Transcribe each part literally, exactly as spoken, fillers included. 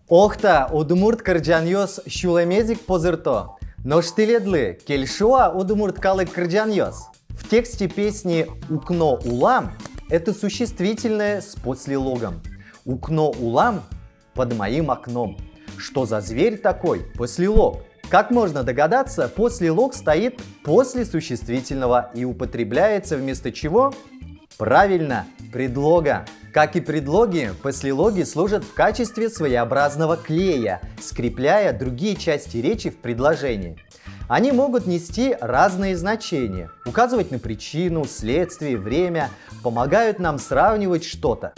Ох та, удмурт кырӟанъёс сюлэмез ик позырто. Нош тӥледлы кельшо-а удмурт калык кырӟанъёс? В тексте песни «Укно улам» это существительное с послелогом. Укно улам — под моим окном. Что за зверь такой? Послелог. Как можно догадаться, послелог стоит после существительного и употребляется вместо чего? Правильно, предлога. Как и предлоги, послелоги служат в качестве своеобразного клея, скрепляя другие части речи в предложении. Они могут нести разные значения, указывать на причину, следствие, время, помогают нам сравнивать что-то.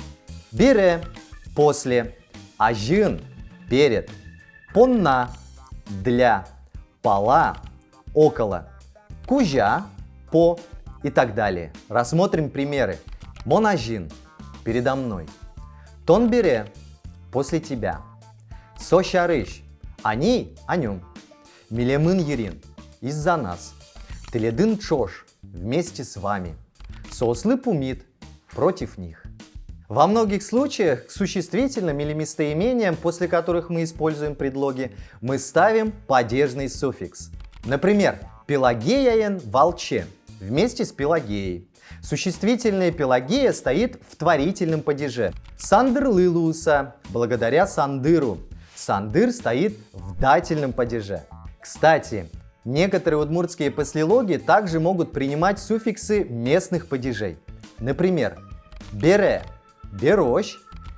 Бере — после, азьын — перед, понна — для, пала — около, кузя — по и так далее. Рассмотрим примеры. Мон азьын — передо мной. Тон бере — после тебя. Со сярысь — о ней, о нём. Милемын йырин — из-за нас. Тӥледын ӵош — вместе с вами. Соослы пумит — против них. Во многих случаях к существительным или местоимениям, после которых мы используем предлоги, мы ставим падежный суффикс. Например, Пелагеяен валче — вместе с Пелагеей. Существительное Пелагея стоит в творительном падеже. Сандырлы луыса — благодаря Сандыру. Сандыр стоит в дательном падеже. Кстати, некоторые удмуртские послелоги также могут принимать суффиксы местных падежей. Например, бере — берозь,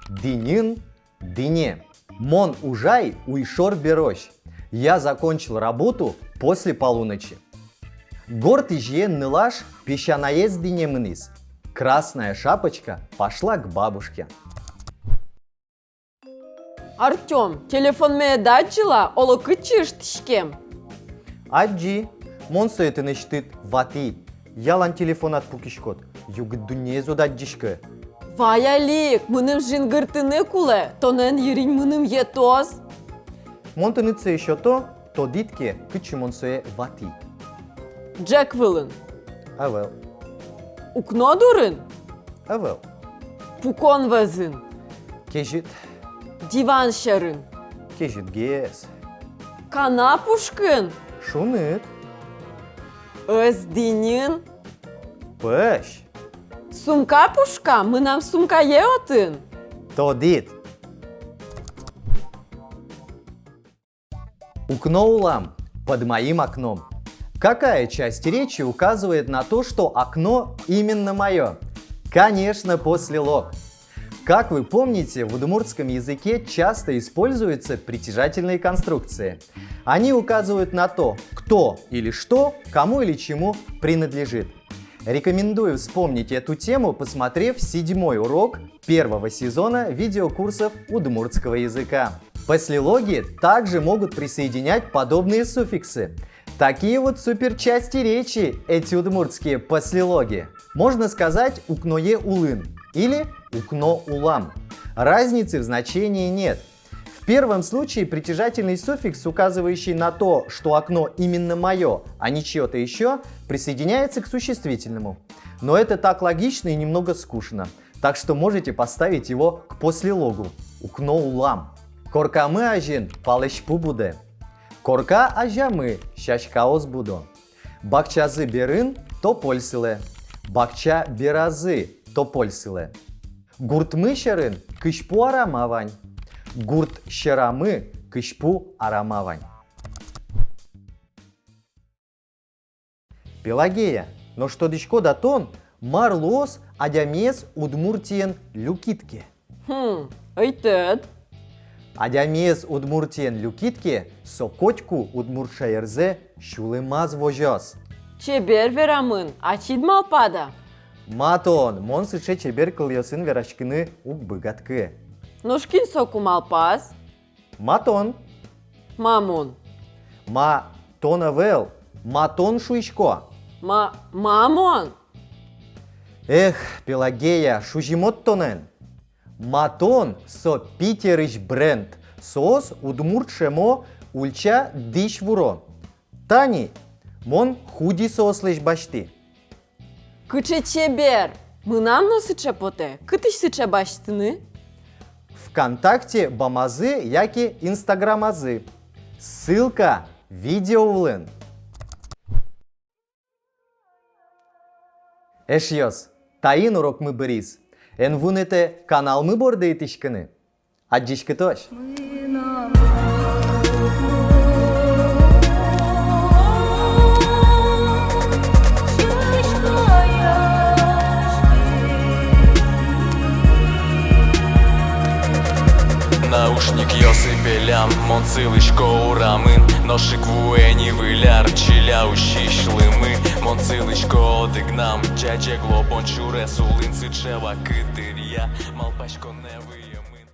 диньын — дыне. Мон ужай уйшор берозь. Я закончил работу после полуночи. Горд изьыен нылаш песянаез дыне мынӥз. Красная шапочка пошла к бабушке. Артём, телефонме ӧд адӟы-а, оло кытчы ыштӥськем? Адӟи, мон сое тынэсьтыд ватӥ. Ялан телефонад пукиськод, югыт дуннеез уд адӟиськы. Вай али ик, мыным жингыртыны кулэ, тонэн йырин мыным йӧтоз. Мон тыныд сое сёто, тодӥд ке, кытчы мон сое ватӥ. Ӝӧк вылын? Ӧвӧл. Укно дурын? Ӧвӧл. Пукон вӧзын? Кезьыт. Диван сьӧрын? Кезьытгес. Канап пушкын? Шуныт. Ӧс дыньын? Пӧсь. Сумка пушкам, мынам сумкае отын. Тодӥд. Укно улам, под моим окном. Какая часть речи указывает на то, что окно именно моё? Конечно, послелог. Как вы помните, в удмуртском языке часто используются притяжательные конструкции. Они указывают на то, кто или что кому или чему принадлежит. Рекомендую вспомнить эту тему, посмотрев седьмой урок первого сезона видеокурсов удмуртского языка. Послелоги также могут присоединять подобные суффиксы. Такие вот суперчасти речи эти удмуртские послелоги. Можно сказать «укное улын» или «укно улам». Разницы в значении нет. В первом случае притяжательный суффикс, указывающий на то, что окно именно моё, а не чьё-то ещё, присоединяется к существительному. Но это так логично и немного скучно, так что можете поставить его к послелогу. Укно улам. Коркамы азьын палэзьпу будэ. Корка азямы сяськаос будо. Бакчазы берын тополь сылэ. Бакча беразы тополь сылэ. Гуртмы сьӧрын кызьпу арама вань. Гурт сьӧрамы кызьпу арама вань. Пелагея, нош тодӥськод-а тон, мар луоз адямиез Удмуртиен люкид ке? Хм, ӧй тӧд. Адямиез Удмуртиен люкид ке, со котьку удмурт шаерзэ сюлэмаз возёз. Чебер верамын, ачид малпад-а? Ма тон, мон сыӵе чебер кылъёсын вераськыны уг быгатӥськы. Нош кин соку малпаз? Ма тон. Ма мон. Ма тон ӧвӧл, ма тон шуисько. Ма, ма мон. Эх, Пелагея, шузимод тонэн. Ма тон со Питерысь бренд, соос удмурт шӧмо ульча дӥсь вуро. Тани, мон худи соослэсь басьтӥ. Кыӵе чебер! Мынам но сыӵе потэ, кытысь сыӵе басьтыны? В ВКонтакте бамазы яке Инстаграмазы. Ссылка видео улын. Эшъёс, таин урокмы быриз. Эн вунэтэ каналмы борды итӥськыны. Адӟиськытозь. Наушникъёсы пелям, мон сылӥсько урамын, нош ик вуэ ни выль ар, чиля усись лымы. Мон сылӥсько одӥгнам, ӟеч глобон сюрес улын, сыӵе вакыт дыръя малпаськонэ выйы.